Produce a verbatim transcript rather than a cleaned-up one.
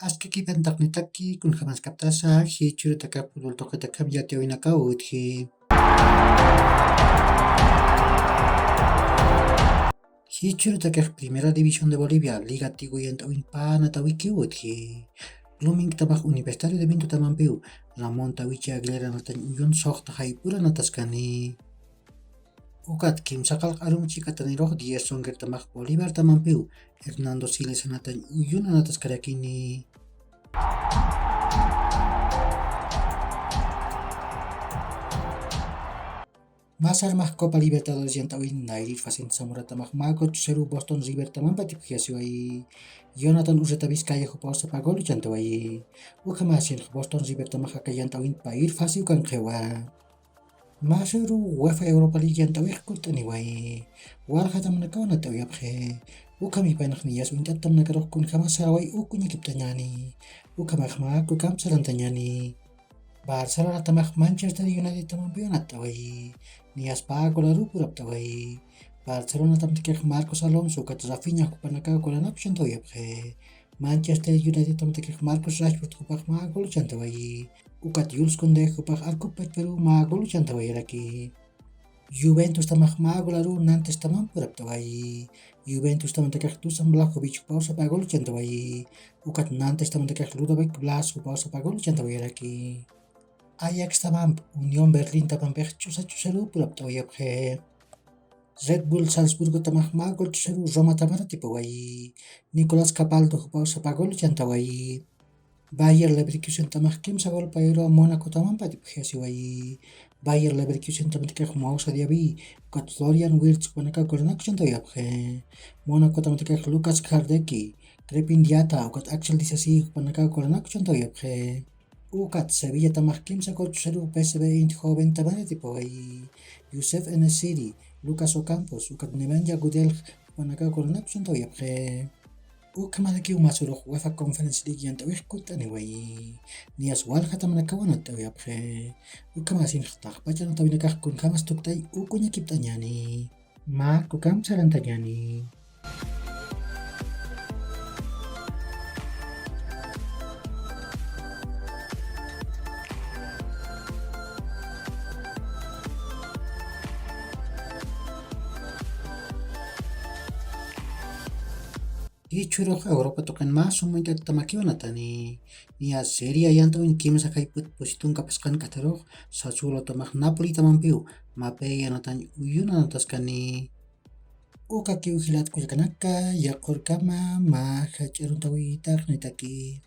Askakipantaqnitaki kunjamaskaptasa jichhürutaka fútbol tuqitakam yatiyawinakaw utji. Jichhürutakax Primera División de Bolivia Liga Tigo yant'awin panatawikiw utji. Luminktamax Universitario de Vintutamampiw Ramón Tawichi Aguileranatañ uyun suxta jayp'uranataskani. Ukat kimsaqalq arum chik'atanirux diez songertamax Bolivartamampiw Hernando Silesanatañ uyunanataskarakini. Masarmax Copa Libertadores yant'awin nayrir facent Zamora tamax maku chuseru Boston River tamampa tipjiyasiwayi. Jonathan Urreta Vizcaya jupaw sapa gol uchantawayi. Ukhamasinx Boston River tamax aka yant'awin payir fasiw kanqiwa. Masuru UEFA Europa League yant'awix kurt'aniwayi. Walja tamanakaw nat'awiyapxi. Ukhami paynax niyas uñt'at tamanakarux kunjama saraway ukuñakiptañani. Ukhamax maku kamsarantañani. Barcelonatamax Manchester United tamampiw nat'awayi. Niyaspa golaru puraptawayi. Barcelonatamtakix Marcos Alonso ukat Rafinha jupanakaw golanakuchantawiyapxi. Manchester United tamtakix Marcus Rashford jupax mä gol uchantawayi. Ukat Jules Koundé jupax arkup pachparu mä gol uchantawayaraki. Juventus tamax mä golaru Nantes tamam puraptawayi. Juventus tamantakax Dusan Vlahovic jupaw sapa gol uchantawayi. Ukat Nantes tamantakax Ludovic Blas jupaw sapa gol uchantawayaraki. Ajax tamamp Unión Berlin tamampix ch'usa ch'usaru puraptawayapxi. Red Bull Salzburgo tamax mä gol ch'usaru Roma tamar atipawayi. Nicolás Capaldo jupaw sapa gol uchantawayi. Bayer Leverkusen tamax kimsa gol payru Monaco tamampa atipjasiwayi. Bayer Leverkusen tamantakax Moussa Diaby ukat Florian Wirtz jupanakaw golanakuchantawayapxi. Monaco tamantakax Lucas Hradecky, Crépin Diatta ukat Axel Disasi jupanakaw golanakuchantawayapxi. Ukat Sevilla tamax kimsa gol ch'usaru P S V Eindhoven tamar atipawayi. Youssef En-Nesyri, Lucas Ocampos ukat Nemanja Gudelj jupanakaw golanakuchantawayapxi. Ukhamarakiw masurux UEFA Conference League yant'awix kurt'aniwayi. Niyas walja tamanakaw nat'awayapxi. Ukhamasinx taqpach anatawinakax kunjamas tukt'ay ukuñakipt'añani. Maku kamsarantañani. Jichhürux Europa tuqin mä sum uñt'attamakiw natani. Niya Serie A yant'awin kimsa jayp'ut pusitun kapasqan k'atharux Sassuolo tamax Napoli tamampiw mapey anatañ uyun anataskani. Ukakiw jilat kullakanaka, yaqhurkama mä jach'a aruntawitaqnitaki.